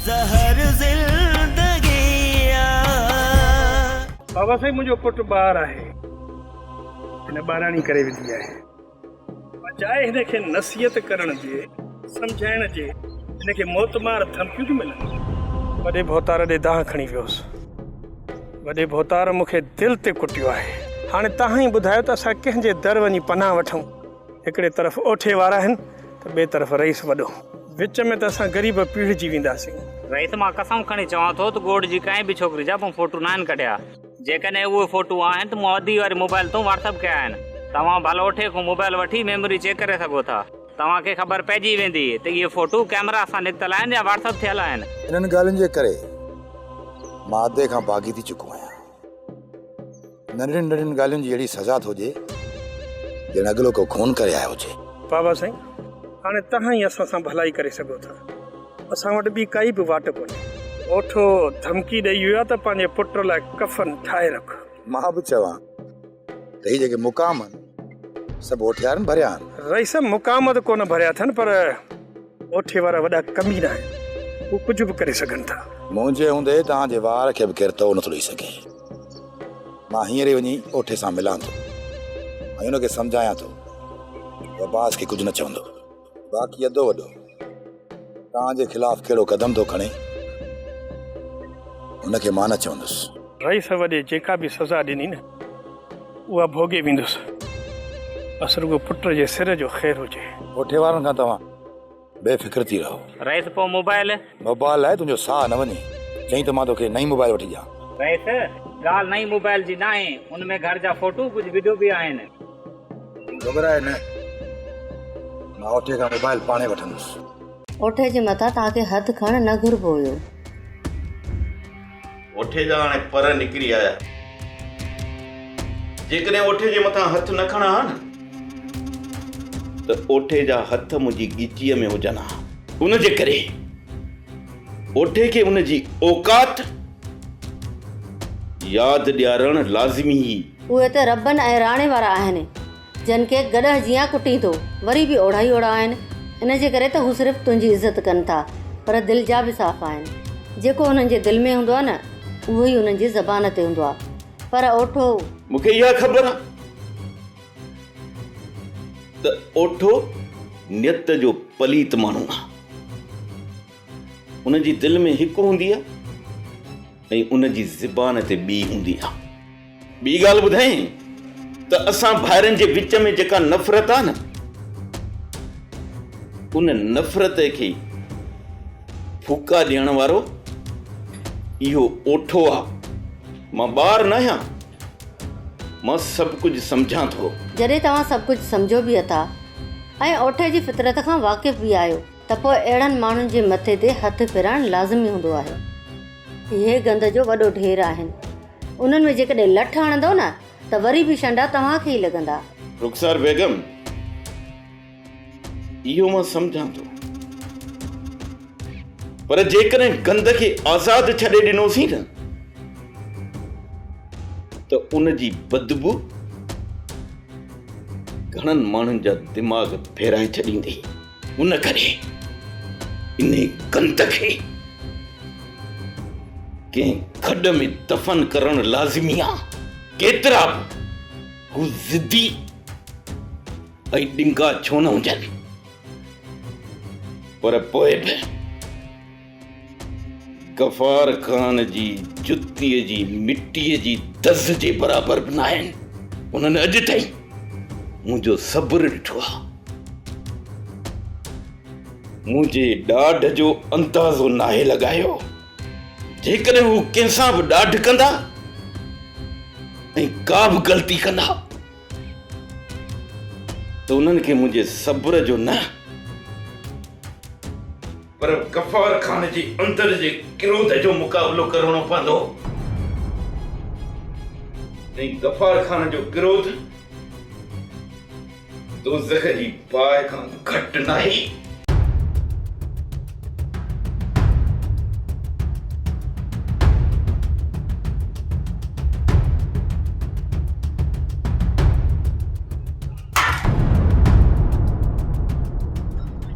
زهر زندگي آ. بابا سائين منهنجو پٽ ٻار آهي. هن ٻاراڻي ڪري وڌي آهي. بجاء هن کي نصيحت ڪرڻ جي، سمجهائڻ جي، هن کي موتمار ڌمڪيون ٿيون ملن. وڏي ڀوتار ڏي دانهن کڻي ويوس. وڏي ڀوتار مون کي دل تي ڪٽيو آهي. هاڻي توهان ئي ٻڌايو ته اسان ڪنهن جي در وڃي پناهه وٺون. هڪڙي طرف اوٺي وارا آهن ته ٻئي طرف رئيس وڏو. وچ ۾ ته اسان غريب پيڙهجي وينداسين. رئيس مان قسم کڻي چوان ٿو ته ڳوٺ جي ڪنهن به ڇوڪري جا مون فوٽو ناهن ڪڍيا. جيڪڏهن اهي فوٽو آهن ته مون ادي واري موبائل تون واٽس اپ ڪيا آهن. توهان ڀل اوٺي کان موبائل وٺي ميموري چيڪ ڪري سگهو ٿا. توهان کي خبر پئجي ويندي ته اهي فوٽو ڪئميرا سان نڪتل آهن يا واٽس اپ ٿيل آهن. انهن ڳالهين جي ڪري مان ادي کان باغي ٿي چڪو آهيان. ننڍڙين ننڍڙين ڳالهين جي اهڙي سزا ٿو ڏئي ڄڻ اڳلو ڪو خون ڪري آيو هجي. بابا سائين، هاڻي توهان ئي اسان سان ڀلائي ڪري سگهو ٿا. اسان وٽ ٻي ڪائي به واٽ ڪونهي. اوٺو ڌمڪي ڏئي ويو آهي ته پنهنجي پٽ لاء ڪفن ٺاهي رک. مان به چوان ته هي جيڪي مقام آهن، سڀ اوٺيارن ڀريا آهن. رئيس، مقام ته ڪونه ڀريا اٿن پر اوٺي وارا وڏا ڪمينا آهن. هو ڪجهه به ڪري سگهن ٿا. منهنجي هوندي توهان جي وار کي به ڪير تئو نٿو ڏئي سگهي. مان هينئر ئي وڃي اوٺي سان ملان ٿو ۽ ان کي سمجهايان ٿو. هو عباس کي ڪجهه نه چوندو. باقي ادو وڏو توهان جي خلاف ڪهڙو قدم ٿو کڻي، ان کي مان نه چوندس. رئيس وڏي جيڪا به سزا ڏني نه، اها ڀوڳي ويندس. بس رڳو پٽ جي سر جو خير هجي. اوٺي وارن کان توهان بي فڪر ٿي رهو. رئيس پوء موبائل؟ موبائل لاء تنهنجو ساهه نه وڃي. چئين ته مان توکي نئين موبائل وٺي ڏيان. رئيس، ڳالهه نئين موبائل جي ناهي، ان ۾ گهر جا فوٽو، ڪجهه وڊيو به آهن. تون گهٻراء نه، مان اوٺي کان موبائل پاڻهي وٺندس. اوٺي جي مٿان توهان کي هٿ کڻڻ نه گهربو هيو. اوٺي جا هاڻي پر نڪري آيا. جيڪڏهن اوٺي جي مٿان هٿ نه کڻان ها نه ته اوٺي جا هٿ منهنجي ڳچيء ۾ هجن ها. ان جي ڪري اوٺي کي ان جي اوقات ياد ڏيارڻ لازمي هئي. اهي ته ربن ۽ راڻي وارا آهن، جن کي گڏهه جيان ڪٽين ٿو، وري به اوڙها ئي اوڙها آهن. ان جي ڪري ته هو صرف تنهنجي عزت ڪن ٿا، پر دل جا به صاف آهن. جيڪو هنن جي دل ۾ هوندو آهي نه، اهو ئي هنن جي زبان تي هوندو آهي. پر اوٺو! مون کي اها خبر آهي ته اوٺو نيت جو پليت ماڻهو آهي. ان جي دل ۾ هڪ هوندي آهي ۽ ان جي زبان تي ٻي هوندي آهي. ٻي ڳالهه ٻڌايائين ته اسان ڀائرن جي وچ ۾ جيڪا نفرت آهي نه، ان نفرت کي ڦوڪا ڏيڻ وارو اهو اوٺو آ. مان ٻار ناهيان، مان سڀ ڪجهه سمجهان ٿو. جڏهن توهان سڀ ڪجهه سمجهو به اٿا ۽ اوٺي جي فطرت کان واقف به آهيو ته پوء اهڙن ماڻهن جي مٿي تي هٿ ڦيرائڻ لازمي هوندو آهي. اهي گند جو وڏو ڍير آهن. انهن ۾ جيڪڏهن لٺ هڻندؤ نه ته وري به شنڊا توهان کي ئي لڳندا. رخسار بيگم، اهو مان سمجهان ٿو. پر جيڪڏهن گند کي آزاد ڇڏي ڏنوسين نه ته ان جي بدبو گهڻن ماڻهن جا دماغ ڦيرائي ڇڏيندي. ان ڪري انهي گند کي ڪنهن کڏ ۾ دفن ڪرڻ لازمي آ. ڪيترا به هو ضدي ۽ ڏنگا ڇو نه هجن، پر پوء به غفار خان جي جتيء جي مٽيء جي دز جي برابر به ناهن. انهن اڄ تائين منهنجو صبر ڏٺو آهي. منهنجي ڏاڍ جو اندازو ناهي لڳايو. جيڪڏهن هو ڪنهن سان به ڏاڍ ڪندا ۽ ڪا به غلطي ڪندا ته انهن کي منهنجي صبر جو نه پر غفار خان جي اندر جي ڪروڌ جو مقابلو ڪرڻو پوندو ۽ غفار خان جو ڪروڌ دوزخ جي باهه کان گهٽ ناهي.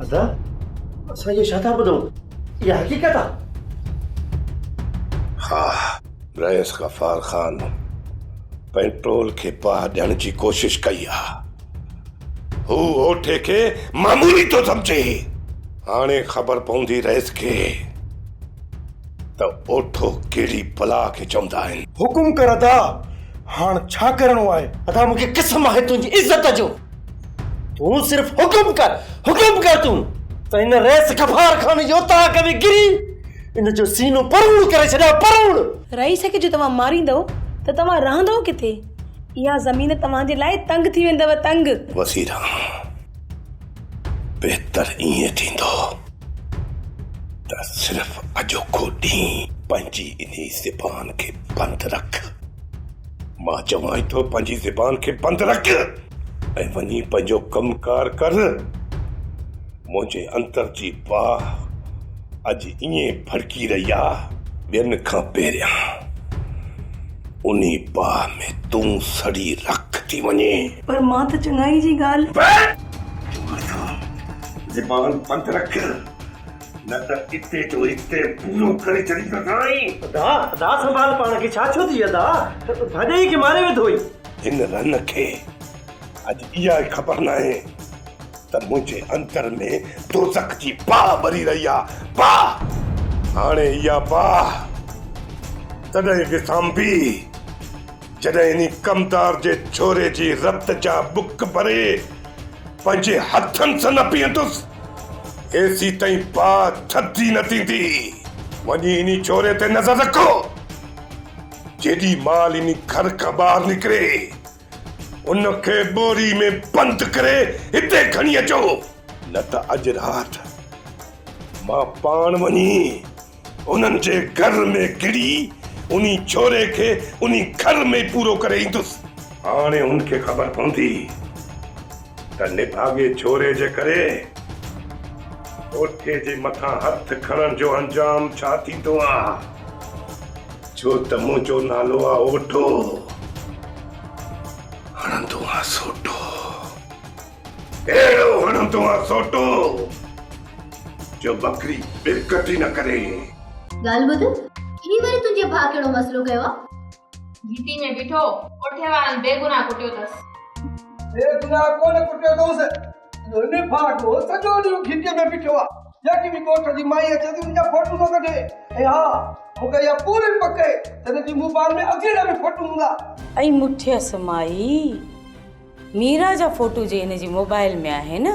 ادا اسان اهو ڇا ٿا ٻڌون؟ اها حقيقت آ؟ ها، رئيس غفار خان پيٽرول کي باهه ڏيڻ جي ڪوشش ڪئي آ. هو اوٺي کي معمولي ٿو سمجهي. هاڻي خبر پوندي رئيس کي ته اوٺو ڪهڙي بلا کي چوندا آهن. حڪم ڪر ادا، هاڻ ڇا ڪرڻو آهي؟ ادا مون کي قسم آهي تنهنجي عزت جو، تون صرف حڪم ڪر، حڪم ڪر تون ته هن رئيس غفار خان جي اوطاق ۾ گري ان جو سينو پروڻ ڪري ڇڏيان، پروڻ! رئيس کي جو توهان ماريندؤ ته توهان رهندؤ ڪٿي؟ اها زمين توهان جي لاء تنگ ٿي ويندؤ، تنگ! وزيران، بهتر ائين ٿيندو ته صرف اڄوڪو ڏينهن پنهنجي انهي زبان کي بند رک. مان چوانء ٿو پنهنجي زبان کي بند رک ۽ وڃي پنهنجو ڪم ڪار ڪر. منهنجي اندر جي باهه اڄ ائين ڀڙڪي رهي آ. ٻين کان پهريان انهي باهه ۾ تون سڙي رک ٿي وڃين. پر مان ته چڱائي جي ڳالهه. چوان ٿو زبان بند رک. نه ته اتي جو اتي پورو ڪري ڇڏيندوسانء. ادا ادا سنڀال پاڻ کي ڇا ٿيو ٿي ادا ڀاڄائي کي ماري وڌو ئي. هن رن کي اڄ اها ئي خبر ناهي ته منهنجي اندر ۾ دوزخ جي باهه ٻري رهي آ باهه هاڻي اها باهه تڏهن وسامبي جڏهن انهي ڪمدار جي ڇوري جي رت جا ٻڪ ڀري پنهنجي هٿن سان نه پيئندس، ايسيتائين باهه ٿڌي نه ٿيندي. وڃي انهي ڇوري تي نظر رکو، جيڏي مهل انهي گهر کان ٻاهر نڪري، ان کي ٻوري ۾ بند ڪري هتي کڻي اچو، نه ته اڄ رات مان پاڻ وڃي انهن جي گهر ۾ گهڙي انهي ڇوري کي انهي گهر ۾ ئي پورو ڪري ايندس. هاڻي هن کي خبر پوندي ته نڀاڳي ڇوري جي ڪري اوٺي جي مٿان هٿ کڻڻ جو انجام ڇا ٿيندو آ. ڇو ته منهنجو نالو آ اوٺو، هڻندو آ سوٽو. اهڙو هڻندو آ سوٽو جو ٻڪري ٻرڪت ئي نه ڪري. ڳالهه ٻڌ، هي وري تنهنجي ڀاء ڪهڙو مسئلو ڪيو آ؟ گهٽي ۾ بيٺو اوٺي وارن بيگناهه ڪٽيو اٿس. بيگناهه ڪونه ڪٽيو اٿئونس، اهو نڀاڳو سڄو ڏينهن گهٽيء ۾ بيٺو آ. جيڪي به ڳوٺ جي مائي اچي ٿي ان جا فوٽو ٿو ڪڍي ۽ ها مون کي اها پوري پڪ آهي ته هن جي موبائل ۾ اديء جا به فوٽو هوندا. ائي مٺيس مائي! ميرا جا فوٽو جي هن جي موبائل ۾ آهن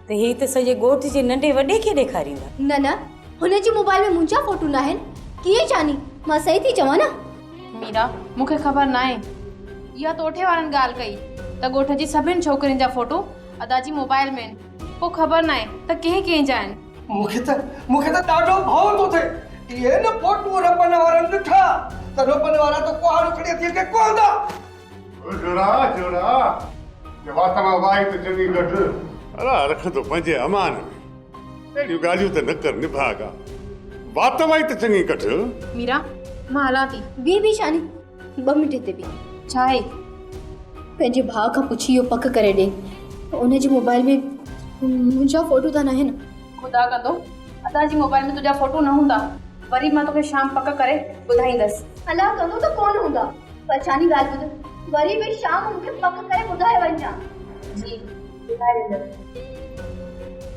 ته هي ته سڄي ڳوٺ جي ننڍي وڏي کي ڏيکاريندا. نه نه هن جي موبائل ۾ منهنجا فوٽو ناهن. ڪيئن جاني مان صحيح ٿي چوان نه. ميرا مون کي خبر ناهي. اها ته اوٺي وارن ڳالهه ڪئي ته ڳوٺ جي سڀن ڇوڪرين جا فوٽو ادا جي موبائل ۾ آهن. پوء خبر ناهي ته ڪنهن ڪنهن جا آهن. مون کي ته مون کي ته ڏاڍو ڀؤ ٿو ٿئي. اهي نه فوٽو رپن وارن ڏٺا ته رپن وارا ته ڪهاڙو کڻي اٿي کي ڪهندا. او جوڙا جوڙا جي وات مان وائي ته چڱي ڪڍ. الله رکندو پنهنجي امان ۾. اهڙيون ڳالهيون ته نه ڪر نڀاڳا. وات وائي ته چڱي ڪڍ. ميرا مان هلان ٿي. بيهه بيهه شاني ٻه منٽ هتي بيهه. ڇا آهي؟ پنهنجي ڀاء کان پڇي اهو پڪ ڪري ڏي ته ان جي موبائل ۾ منهنجا فوٽو ته ناهن. خدا ڪندو ادا جي موبائل ۾ تنهنجا فوٽو نه هوندا. وري مان توکي شام پڪ ڪري ٻڌائيندس. الله ڪندو ته ڪونه هوندا. پر شاني ڳالهه ٻڌ، وري به شام مون کي پڪ ڪري ٻڌائي وڃجان. جي ٻڌائي ويندس.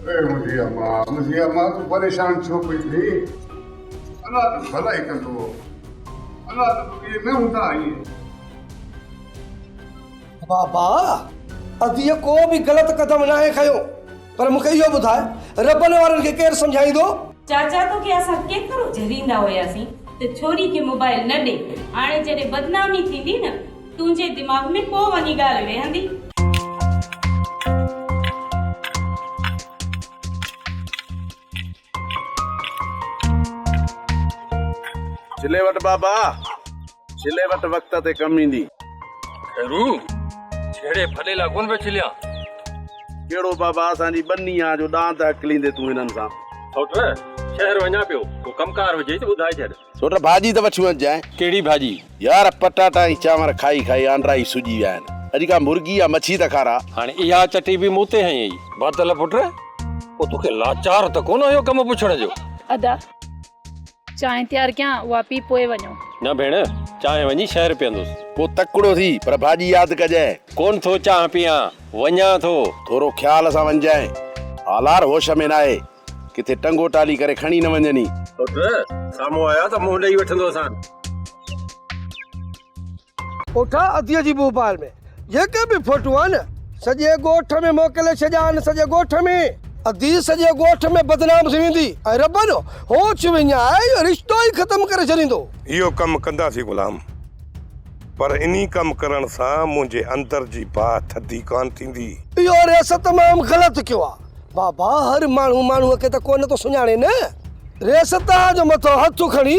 اي منهنجي اما، منهنجي اما تون پريشان ڇو پئي ٿئين؟ الله تنهنجي ڀلائي ڪندو. الله ڪندو اهي نه هوندا ائين. بابا، اديء ڪو به غلط قدم ناهي کنيو، پر مون کي اهو ٻڌاء، ربن وارن کي ڪير سمجهائيندو؟ چاچا توکي اسان ڪيترو جهريندا هياسين ته ڇوري کي موبائل نه ڏي، هاڻي جڏهن بدنامي ٿيندي نه تنهنجي دماغ ۾ پوء وڃي ڳالهه ويهندي. ڇلي وٺ بابا، ڇلي وٺ وقت تي ڪم ايندي. خيرو، ڇيڙي ڦڏي لاء ڪونه پيو ڇليان. ڪهڙو بابا اسان جي ٻني آ جو ڏاند هڪليندي تون هنن سان. سوٽ، شهر وڃان پيو، ڪو ڪم ڪار هجئي ته ٻڌائي ڇڏ. سوٽ، ڀاڄي ته وٺي وڃجانء. ڪهڙي ڀاڄي؟ يار، پٽاٽا ۽ چانور کائي کائي آنڊرا ئي سڄي ويا آهن. اڄ ڪا مرغي يا مڇي ته کاراء. هاڻي اها چٽي به مون تي هنئي. بادل پٽ، پوء توکي لاچار ته ڪونه هيو ڪم پڇڻ جو. ادا! چانهه تيار ڪيان، اها پي پوء وڃو. نه ڀيڻ، چانهه وڃي شهر پيئندس. پوء تڪڙو ٿي، پر ڀاڄي ياد ڪجانء. ڪونه ٿو چانهه پيئان، وڃان ٿو. ٿورو خيال سان وڃجانء. آلار هوش ۾ ناهي، ڪٿي ٽنگو ٽالي ڪري کڻي نه وڃني. پٽ، سامهون آيا ته منهن ڏئي وٺندوسان. اوٺا اديء جي موبائل ۾ جيڪي به فوٽو آهن سڄي ڳوٺ ۾ موڪلي ڇڏيا آهن سڄي ڳوٺ ۾ ادي سڄي ڳوٺ ۾ بدنام ٿي ويندي ۽ ربن هوش وڃائي اهو رشتو ئي ختم ڪري ڇڏيندو. اهو ڪم ڪنداسين غلام پر انهي ڪم ڪرڻ سان منهنجي اندر جي باهه ٿڌي ڪانه ٿيندي. اهو ريس تمام غلط ڪيو آ بابا هر ماڻهو ماڻهوء کي ته ڪونه ٿو سڃاڻي نه ريس تان جو مٿو هٿ کڻي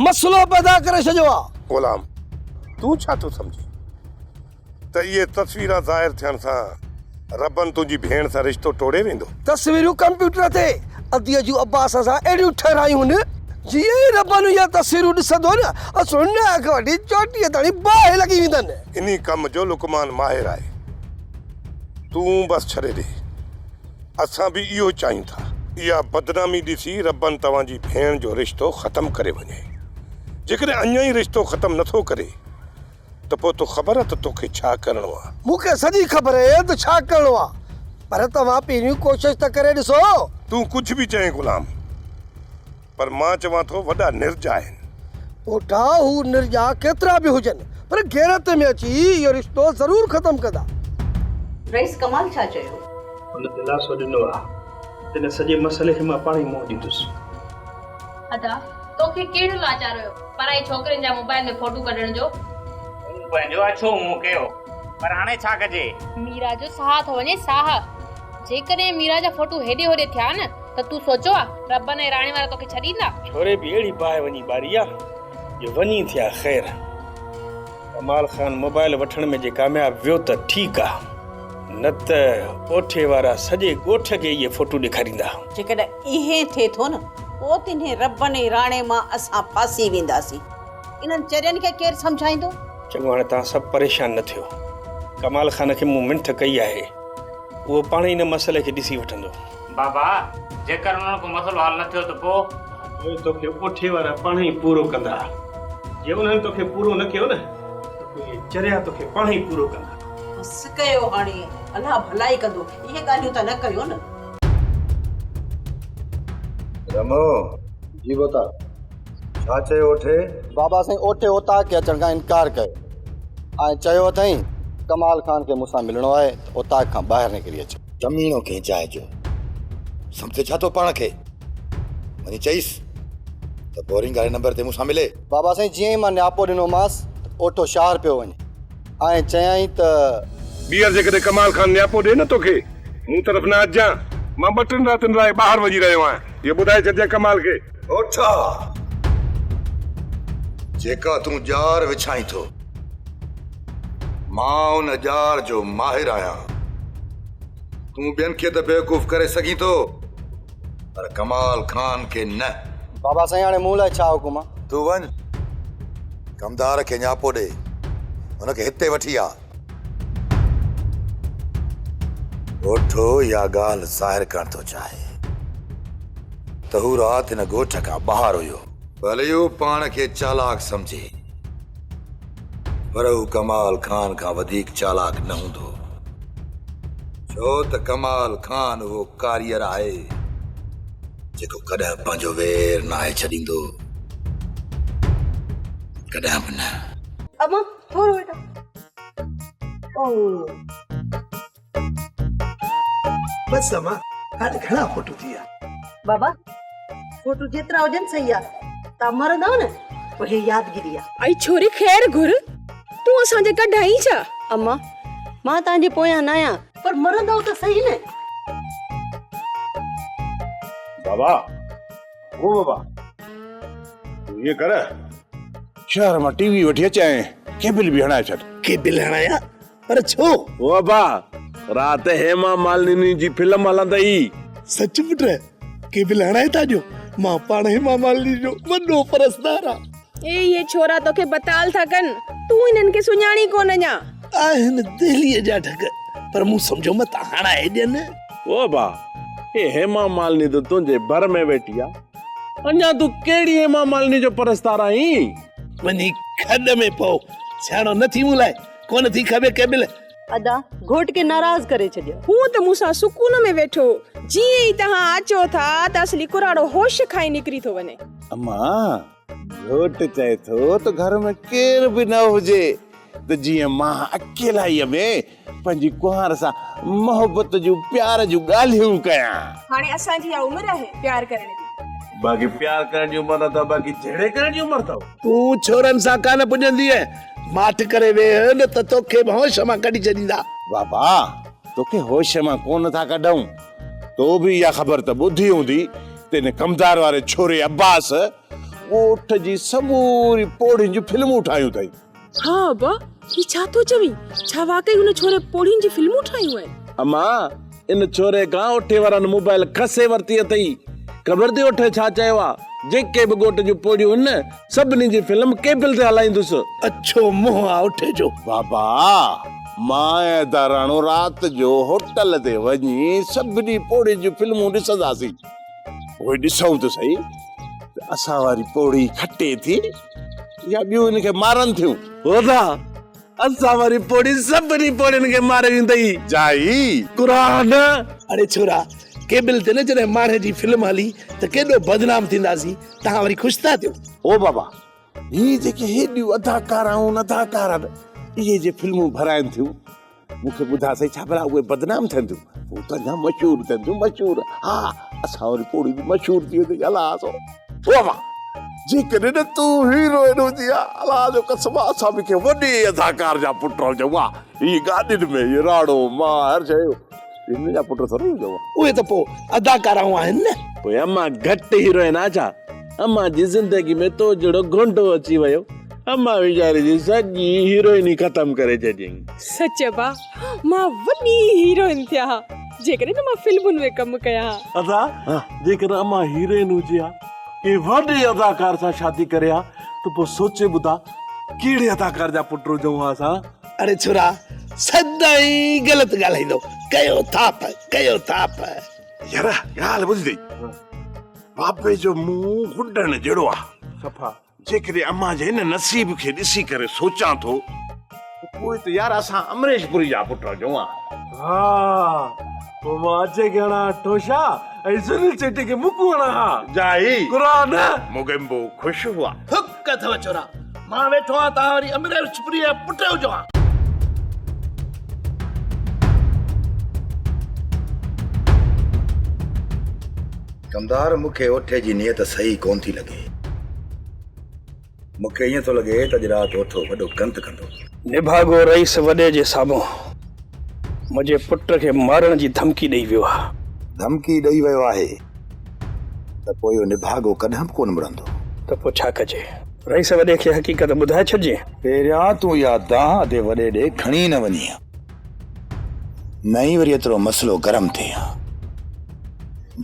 مسئلو پيدا ڪري ڇڏيو آ. غلام، تون ڇا ٿو سمجهين ته اهي تصويران ظاهر ٿيڻ سان ربن تنهنجي ڀيڻ سان رشتو ٽوڙي ويندو؟ تصويرون ڪمپيوٽر تي اديء جون عباس سان اهڙيون ٺهرايون هن، جيئن ئي ربن اهي تصويرون ڏسندو نه، سن کان وٺي چوٽيء تائين باهه لڳي ويندن. انهي ڪم جو لقمان ماهر آهي. تون بس ڇڏي ڏي. اسان به اهو چاهيون ٿا. اها بدنامي ڏسي ربن توهان جي ڀيڻ جو رشتو ختم ڪري وڃي. جيڪڏهن اڃا ئي رشتو ختم نه ٿو ڪري ته پوء تو خبر آ ته توکي ڇا ڪرڻو آ. مون کي سڄي خبر آهي ته ڇا ڪرڻو آ، پر توهان پهريون ڪوشش ته ڪري ڏسو. تون ڪجهه به چئين غلام، پر مان چوان ٿو وڏا نرڄ آهن. پوٽا هو نرڄا ڪيترا به هجن پر غيرت ۾ اچي اهو رشتو ضرور ختم ڪندا. رئيس ڪمال ڇا چيو؟ هن دلاسو ڏنو آ ته ان سڄي مسئلي کي مان پاڻ ئي منهن ڏيندس. ادا توکي ڪهڙو لاچار هيو پرائي ڇوڪرين جا موبائل ۾ فوٽو ڪڍڻ جو. مون پنهنجو اڇو منهن ڪيو پر هاڻي ڇا ڪجي؟ ميرا جو ساهه ٿو وڃي ساهه. جيڪڏهن ميرا جا فوٽو هيڏي هوڏي ٿيا نه ته تون سوچيو آ ربن ۽ راڻي وارا توکي ڇڏيندا؟ ڇوري به اهڙي باهه وڃي ٻاري آ جو وڃي ٿيا خير. ڪمال خان موبائل وٺڻ ۾ جي ڪامياب ويو ته ٺيڪ آ نه ته اوٺي وارا سڄي ڳوٺ کي اهي فوٽو ڏيکاريندا. جيڪڏهن ائين ٿئي ٿو نه پوء تنهين ربن ۽ راڻي مان اسان ڦاسي وينداسين. انهن چرين کي ڪير سمجهائيندو؟ چڱو هاڻي توهان سڀ پريشان نه ٿيو. ڪمال خان کي مون منٿ ڪئي آهي. اهو پاڻ ئي ان مسئلي کي ڏسي وٺندو. بابا، جيڪر انهن کان مسئلو حل نه ٿيو ته پوء؟ پوء توکي اوٺي وارا پاڻ ئي پورو ڪندا. جي انهن توکي پورو نه ڪيو نه ته پوء اهي چريا توکي پاڻ ئي پورو ڪندا. بس ڪيو هاڻي، الله ڀلائي ڪندو. اهي ڳالهيون ته نه ڪيو نه. رمو! جي ڀوتار. ڇا چيو اوٺي؟ بابا سائين اوٺي اوطاق کي اچڻ کان انڪار ڪيو ۽ چيو اٿائين ڪمال خان کي مون سان ملڻو آهي ته اوطاق کان ٻاهر نڪري اچ. ڪميڻو ڪنهن جاء جو سمجهي ڇا ٿو پاڻ کي؟ وڃي چئيس ته بورنگ واري نمبر تي مون سان ملي. بابا سائين جيئن ئي مان نياپو ڏنومانس ته اوٺو شهر پيو وڃي ۽ چيائين ته. ٻيهر جيڪڏهن ڪمال خان نياپو ڏئي نه توکي، مون طرف نه اچجان، مان ٻه ٽن راتين لاء ٻاهر وڃي رهيو آهيان، اهو ٻڌائي ڇڏجانء ڪمال کي. اوٺا! جيڪا تون ڄار وڇائين ٿو، مان ان ڄار جو ماهر آهيان. تون ٻين کي ته بيوقوف ڪري سگهين ٿو، پر ڪمال خان کي نه. بابا سائين هاڻي مون لاء ڇا حڪم آ؟ تون وڃ، ڪمدار کي نياپو ڏي، هن کي هتي وٺي آ. اوٺو اها ڳالهه ظاهر ڪرڻ ٿو چاهي ته هو رات هن ڳوٺ کان ٻاهر هيو. ڀلي هو پاڻ کي چالاڪ سمجهي، پر هو ڪمال خان کان وڌيڪ چالاڪ نه هوندو، ڇو ته ڪمال خان اهو ڪاريئر آهي، جيڪو ڪڏهن پنهنجو وير ناهي ڇڏيندو، ڪڏهن به نه. امان ٿورو ويٺا. بس امان هاڻي گهڻا فوٽو ٿي ويا. بابا فوٽو جيترا هجن صحيح آ تان مرندؤ نه پوء هي يادگيري آ. ائي ڇوري خير گهر تون اسان جي ڪڍ آئين ڇا؟ امان مان توهان جي پويان ناهيان. پر مرندؤ ته صحيح نه. بابا او بابا تون ائين ڪر شهر مان ٽي وي وٺي اچ ۽ ڪيبل به هڻائي ڇڏ. ڪيبل هڻايان؟ پر ڇو؟ او ابا رات هيما مالني جي فلم هلندئي. سچ پٽ ڪيبل هڻائي ٿا ڏيو؟ مان پاڻ هيما مالني جو وڏو پرستار آ. اي اهي ڇورا توکي بتال ٿا ڪن، تون انهن کي سڃاڻين ڪونه اڃا. آهن دهليء جا ڍڳ، پر مون سمجهيو متان هڻائي ڏين. او ابا هي هيما مالني ته تنهنجي ڀر ۾ ويٺي آ. اڃا تون ڪهڙي هيما مالني جو پرستار آهين؟ وڃي کڏ ۾ پئو، سياڻو نه ٿي مون لاء، ڪونه ٿي کٻي ڪيبل. ادا، گهوٽ کي ناراض ڪري ڇڏيو. هو ته مون سان سڪون ۾ ويٺو هو. جيئن ئي توهان اچو ٿا ته اصلي ڪراڙو هوش کان ئي نڪري ٿو وڃي. اما، گهوٽ چئي ٿو ته گهر ۾ ڪير به نه هجي ته جيئن مان اڪيلائيء ۾ پنهنجي ڪنوار سان محبت جون پيار جون ڳالهيون ڪيان. هاڻي اسان جي اها عمر آهي پيار ڪرڻ جي. باقي پيار ڪرڻ جي عمر نه اٿو باقي جهيڙي ڪرڻ جي عمر اٿو. تون ڇورن سان ڪانه پڄندينء. ماٺ ڪري ويهه نه ته توکي به هوش مان ڪڍي ڇڏيندا. بابا، توکي هوش مان ڪونه ٿا ڪڍون. تو به اها خبر ته ٻڌي هوندي ته ان ڪمدار واري ڇوري عباس ڳوٺ جي سموري پوڙهين جون فلمون ٺاهيون اٿئي. ها ابا، هي ڇا ٿو چوين؟ ڇا واقعي هن ڇوري پوڙهين جون فلمون ٺاهيون آهن؟ اما، ان ڇوري کان اوٺي وارن موبائل کسي ورتي اٿئي. خبر اٿئي اوٺي ڇا چيو آ؟ جيڪي به ڳوٺ جون پوڙهيون هن، سڀني جي فلم ڪيبل تي هلائيندس. اڇو منهن آ اوٺي جو. بابا، مان ۽ ادا راڻو رات جو هوٽل تي وڃي سڀني پوڙهين جون فلمون ڏسنداسين. پوء ڏسون ته سهي ته اسان واري پوڙهي کٽي ٿي يا ٻيون هن کي مارن ٿيون. ادا، اسان واري پوڙهي سڀني پوڙهين کي ماري ويندئي. جائي. قرآن. اڙي ڇورا، ڪيبل تي نه جڏهن ماڻهي جي فلم هلي ته ڪيڏو بدنام ٿينداسين، توهان وري خوش ٿا ٿيو. او بابا، هي جيڪي هيڏيون اداڪارائون اداڪار آهن، اهي جي فلمون ڀرائن ٿيون، مون کي ٻڌاء سهي ڇا ڀلا اهي بدنام ٿين ٿيون؟ هو ته اڃا مشهور ٿين ٿيون، مشهور. ها، اسان واري پوڙهي به مشهور ٿي ويندي، الله سو. او بابا، جيڪڏهن نه تون هيروئن هجين ها، الله جو قسم آ، اسان به ڪنهن وڏي اداڪار جا پٽ هجون ها. هي گاڏين ۾ هي راڙو، مان، هر شيء هن جا پٽ ٿوري هجون ها. اهي ته پوء اداڪارائون آهن نه. پوء امان گهٽ هيروئن آ ڇا؟ امان جي زندگي ۾ تو جهڙو گهونڊو اچي ويو. امان ويچاري جي سڄي هيروئن ئي ختم ڪري ڇڏيائين. سچ ابا، مان وڏي هيروئن ٿيان ها، جيڪڏهن نه مان فلمن ۾ ڪم ڪيان ها. ادا، جيڪڏهن امان هيروئن هجي ها، ڪنهن وڏي اداڪار سان شادي ڪري ها ته پوء سوچي ٻڌاء ڪهڙي اداڪار جا پٽ هجون ها اسان. اڙي ڇورا سدائين غلط ڳالهائيندو ڪيو ٿاپ ڪيو ٿاپ. يار ڳالهه ٻڌي اٿئي بابي جو منهن گڊڻ جهڙو آ. صفا. جيڪڏهن امان جي هن نصيب کي ڏسي ڪري سوچان ٿو ته پوء ته يار اسان امريش پوري جا پٽ هجون ها. ها پوء مان اچي کي هڻان ها ٺوشا ۽ سنيل چيٽي کي مڪون هڻان ها. جائي. قرآن. موگيمبو خوش هئا. ٿڪ اٿو ڇورا مان ويٺو آهيان توهان وري امريش پوري جا پٽ هجو ها. ڪمدار مون کي اوٺي جي نيت صحيح ڪونه ٿي لڳي. مون کي ائين ٿو لڳي ته اڄ رات اوٺو وڏو گند ڪندو. نڀاڳو رئيس وڏي جي سامهون منهنجي پٽ کي مارڻ جي ڌمڪي ڏئي ويو آهي. ڌمڪي ڏئي ويو آهي ته پوء اهو نڀاڳو ڪڏهن به ڪونه مڙندو. ته پوء ڇا ڪجي؟ رئيس وڏي کي حقيقت ٻڌائي ڇڏجي. پهريان تون اها دانهن ادي وڏي ڏي کڻي نه وڃين ها. نه ئي وري ايترو مسئلو گرم ٿئي ها.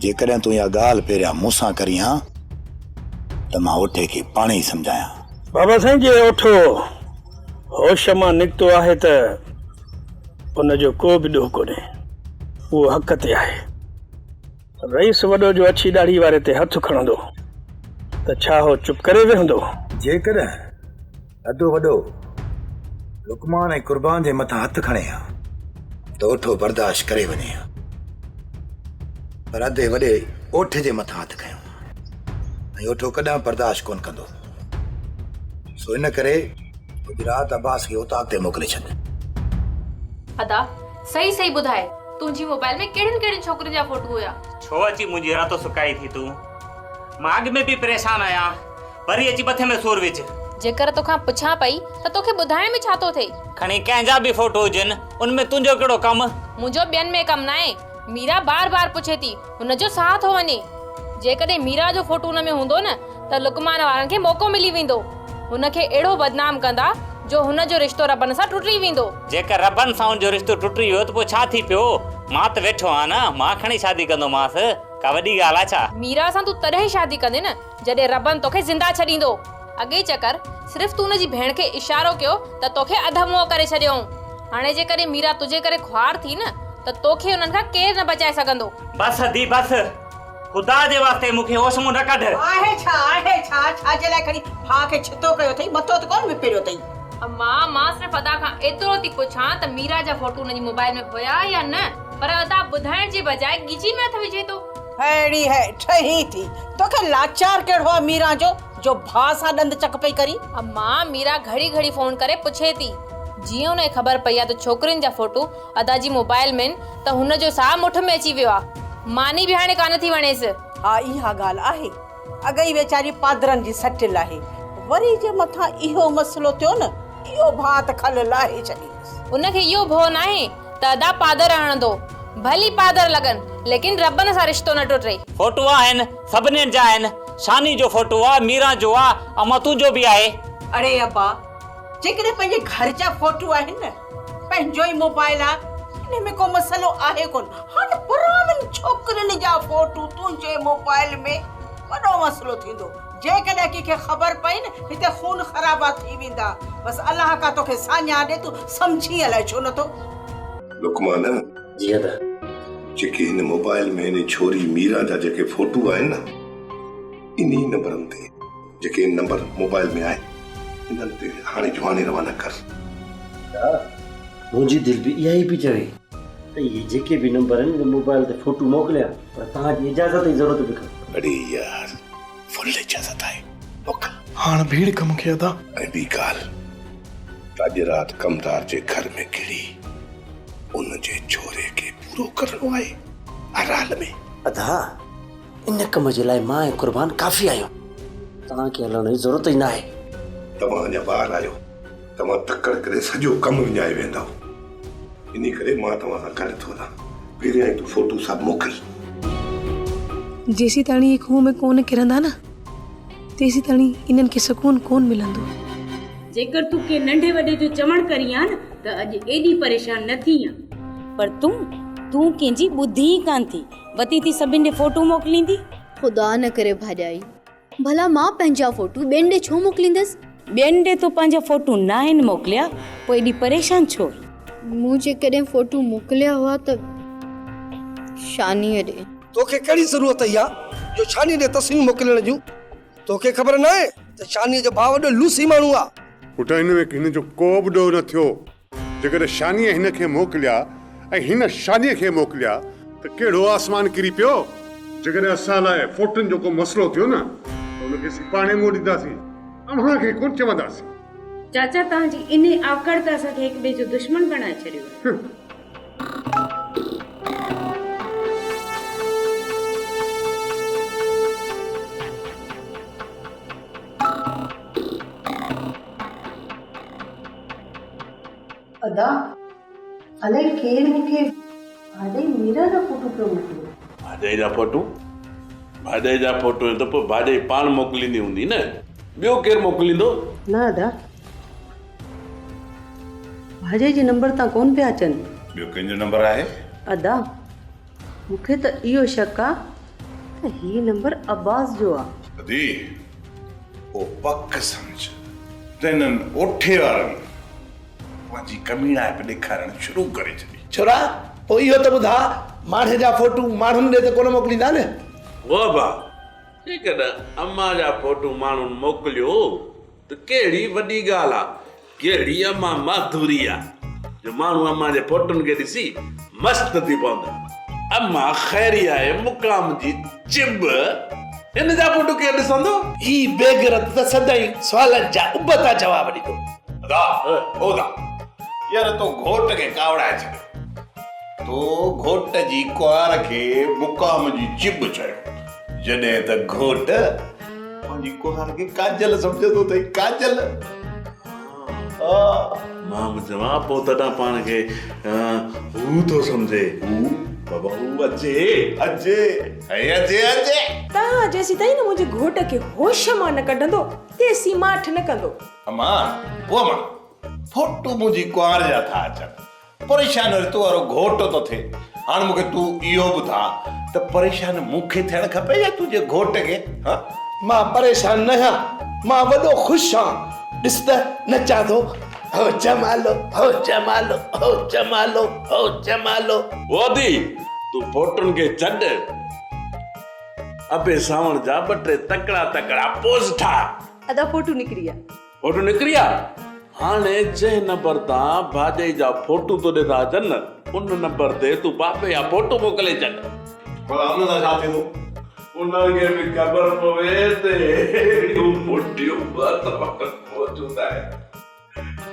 جيڪڏهن تون اها ڳالهه پهريان مون سان ڪرين ها ته مان اوٺي کي پاڻ ئي سمجهايان ها. بابا سائين جي اوٺو هوش مان نڪتو آهي ته ان جو ڪو به ڏوهه ڪونهي. اهو حق تي آهي. رئيس وڏو جو اڇي ڏاڙهي واري تي هٿ کڻندو ته ڇا هو چپ ڪري ويهندو؟ جيڪڏهن ادو وڏو لقمان ۽ قربان جي مٿان هٿ کڻي ها ته اوٺو برداشت ڪري وڃي ها پر ادي وڏي اوٺي جي مٿان هٿ کنيو ۽ اوٺو ڪڏهن برداشت ڪونه ڪندو سو ان ڪري اڄ رات عباس کي اوطاق تي موڪلي ڇڏ. ادا صحيح صحيح ٻڌاء تنهنجي موبائل ۾ ڪهڙين ڪهڙين ڇوڪرين جا فوٽو هيا؟ ڇو اچي منهنجي رت سڪائي ٿي تون؟ مان اڳ ۾ به پريشان آهيان وري اچي مٿي ۾ سور وجهه. جيڪر توکان پڇان پئي ته توکي ٻڌائڻ ۾ ڇا ٿو ٿئي؟ کڻي ڪنهن جا به فوٽو هجن ان ۾ تنهنجو ڪهڙو ڪم؟ منهنجو ٻين ۾ ڪم ناهي. ميرا بار بار پڇي ٿي هن جو ساهه ٿو وڃي. جيڪڏهن ميرا جو فوٽو ان ۾ هوندو نه ته لقمان وارن کي موقعو ملي ويندو. هن کي اهڙو بدنام ڪندا جو هن جو رشتو ربن سان ٽٽي ويندو. جيڪر ربن سان هن جو رشتو ٽٽي ويو ته پوء ڇا ٿي پيو؟ مان ته ويٺو آهيان نه، مان کڻي شادي ڪندومانس. ڪا وڏي ڳالهه آ ڇا؟ ميرا سان تون تڏهن شادي ڪندين نه جڏهن ربن توکي زنده ڇڏيندو. اڳئين چڪر صرف تون ان جي ڀيڻ کي اشارو ڪيو ته توکي اڌ مئو ڪري ڇڏيائون. هاڻي جيڪڏهن ميرا تنهنجي ڪري خوار ٿي نه ته توکي انهن کان ڪير نه بچائي سگهندو. بس ادي بس. خدا جي واسطي مون کي هوش مون نه ڪڍ. آهي ڇا، آهي ڇا، ڇا جي لاء کڻي ڀاء کي ڇتو ڪيو اٿئي، مٿو ته ڪونه وپيريو اٿئي. اما، مان صرف ادا کان ايترو ٿي پڇان ته ميرا جا فوٽو هن جي موبائل ۾ هيا يا نه، پر ادا ٻڌائڻ جي بجاء ڳچي ۾ هٿ وجهي ٿو. اهڙي هي ٺهي ٿي، توکي لاچار ڪهڙو آ ميران جو، جو ڀاء سان ڏند چڪ پئي ڪرين. اما، ميرا گهڙي گهڙي فون ڪري پڇي ٿي. جيئن هن کي خبر پئي آ ته ڇوڪرين جا فوٽو ادا جي موبائل ۾ آهن ته هن جو ساهه مٺ ۾ اچي ويو آ. ماني به هاڻي ڪانه ٿي وڻيس. ها اها ڳالهه آهي. اڳ ئي ويچاري پادرن جي سٽيل آهي. وري جي مٿان اهو مسئلو ٿيو نه، اهو ڀاء ته کل لاهي ڇڏيندس. ان کي اهو ڀؤ ناهي ته ادا پادر هڻندو. ڀلي پادر لڳن، ليڪن ربن سان رشتو نه ٽٽي. فوٽو آهن، سڀنين جا آهن. شاني جو فوٽو آ، ميران جو آ، امان تنهنجو به آهي. اڙي ابا، جيڪڏهن پنهنجي گهر جا فوٽو آهن نه، پنهنجو ئي موبائل آ، انهي ۾ ڪو مسئلو آهي ڪونه. هاڻ پراون ڇوڪرين جا فوٽو تنهنجي موبائل ۾ وڏو مسئلو ٿيندو. جيڪڏهن ڪنهن کي خبر پئي نه، هتي خون خرابا ٿي ويندا. بس الله ڪا توکي ساڃاهه ڏي، تون سمجهين الائي ڇو نٿو. لقمان! جي ادا. جيڪي هن موبائل ۾ هن ڇوري ميران جا جيڪي فوٽو آهن نه، انهي نمبرن تي جيڪي نمبر موبائل ۾ آهن، انهن تي هاڻي جو هاڻي روانا ڪر. ادا منهنجي دل به اها ئي پئي چوي ته اهي جيڪي به نمبر آهن ان موبائل تي فوٽو موڪليان پر توهان جي اجازت جي ضرورت به ڪانهي. اڙي يار فل اجازت آهي موڪل. هاڻ ڀيڙ ڪم کي ادا. ۽ ٻي ڳالهه ته اڄ رات ڪمدار جي گهر ۾ گهڙي ان جي ڇوري کي پورو ڪرڻو آهي هر حال ۾. ادا ان ڪم جي لاء مان ۽ قربان ڪافي آهيون. توهان کي هلڻ جي ضرورت ئي ناهي. توهان اڃا ٻار آهيو. توهان تڪڙ ڪري سڄو ڪم وڃائي ويهندؤ. انهي ڪري مان توهان سان گڏ ٿو هلان. پهريائين تون فوٽو سڀ موڪل. جيسيتاڻي هي کوهه ۾ ڪونه ڪرندا نه، تيسيتاڻي انهن کي سڪون ڪونه ملندو. جيڪر تون ڪنهن ننڍي وڏي جو چوڻ ڪرين ها نه ته اڄ ايڏي پريشان نه ٿين ها. پر تون، تون ڪنهن جي ٻڌين ئي ڪانه ٿي. وتين ٿي سڀن ڏي فوٽو موڪليندي. خدا نه ڪري ڀاڄائي، ڀلا مان پنهنجا فوٽو ٻين ڏي ڇو موڪليندس؟ ٻين ڏي تو پنهنجا فوٽو ناهن موڪليا، پوء ايڏي پريشان ڇو؟ مون جيڪڏهن فوٽو موڪليا هئا ته شانيء ڏي. توکي ڪهڙي ضرورت هئي ها جو شانيء ڏي تصويرون موڪلڻ جون؟ توکي خبر ناهي ته شانيء جو ڀاء وڏو لوسي ماڻهو آ. پٽ ان ۾ هن جو ڪو به ڏوهه نه ٿيو. جيڪڏهن شانيء هن کي موڪليا ۽ هن شانيء کي موڪليا ته ڪهڙو آسمان ڪري پيو؟ جيڪڏهن اسان لاء فوٽن جو ڪو مسئلو ٿيو نه ته ان کي اسين پاڻهي منهن ڏينداسين، اوهان کي ڪونه چونداسين. چاچا توهان جي انهي آڪڙ ته اسان کي هڪ ٻئي جو دشمن بڻائي ڇڏيو آهي. ادا الائي ڪير مون کي ڀاڄائي ميرا جا فوٽو پيو موڪلي. ڀاڄائي جا فوٽو؟ ڀاڄائي جا فوٽو ته پوء ڀاڄائي پاڻ موڪليندي هوندي نه، ٻيو ڪير موڪليندو؟ نه ادا ڀاڄائي جي نمبر تان ڪونه پيا اچن. ٻيو ڪنهن جو نمبر آهي؟ ادا مون کي ته اهو شڪ آ ته هي نمبر عباس جو آ. ادي پوء پڪ سمجهه ته انهن اوٺي وارن پنهنجي ڪميڻائپ ڏيکارڻ شروع ڪري ڇڏي. ڇورا پوء اهو ته ٻڌاء ماڻهي جا فوٽو ماڻهن ڏي ته ڪونه موڪليندا نه؟ هو ابا جيڪڏهن امان جا فوٽو ماڻهن موڪليو ته ڪهڙي وڏي ڳالهه آ، ڪهڙي امان ماڌوري آ جو ماڻهو امان جي فوٽن کي ڏسي مست ٿي پوندا. امان خيري آهي مقام جي چٻ، هن جا فوٽو ڪير ڏسندو؟ هي بيغيرت ته سدائين سوالن جا ابتا جواب ڏيندو. ادا او ادا يار تو گهوٽ کي ڪاوڙائي ڇڏيو. تو گهوٽ جي ڪنوار کي مقام جي چٻ چيو، جڏهن ته گهوٽ پنهنجي ڪنوار کي ڪاجل سمجهندو اٿئي، ڪاجل. ها. مان به چوان پوء تڏهن پاڻ کي هو ٿو سمجهي. هو؟ بابا هو اچي. اچي ۽ اچي اچي. توهان جيسيتائين نه منهنجي گهوٽ کي هوش مان نه ڪڍندو، تيسين ماٺ نه ڪندو. امان، او امان، فوٽو منهنجي ڪنوار جا ٿا اچن. پريشان وري تو وارو گهوٽ ٿو ٿئي. هاڻ مون کي تون اهو ٻڌاء ته پريشان مون کي ٿيڻ کپي يا تنهنجي گهوٽ کي؟ ها؟ مان پريشان ناهيان، مان وڏو خوش آهيان. ڏس ته نچان ٿو. هو جمالو، هو جمالو، هو جمالو، هو جمالو. او ادي، تون فوٽن کي ڇڏ. ابي سانوڻ جا ٻه ٽي تڪڙا تڪڙا پوز ٺاهه. ادا فوٽو نڪري ويا. فوٽو نڪري ويا؟ هاڻي جنهن نمبر تان ڀاڄائي جا فوٽو تو ڏي ٿا اچن نه ان نمبر تي تون بابي جا فوٽو موڪلي ڇڏ. ڀلا ان سان ڇا ٿيندو؟ انهن کي به خبر پوي ته ههڙيون موٽيون به اسان وٽ موجود آهن.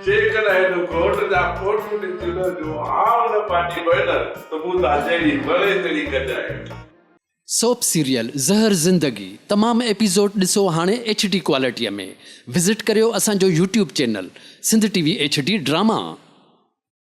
جيڪڏهن هن گهوٽ جا فوٽو ڏسي انهن جو هانء نه ڦاٽي پوي نه ته مون تان جهڙي وڻي تهڙي ڪجانء. سوپ سيريل زهر زندگي تمام ايپيسوڊ ڏسو هاڻي ايڇ ڊي ڪوالٽي ۾ وزٽ ڪريو اسان جو YouTube channel Sindh T V H D drama.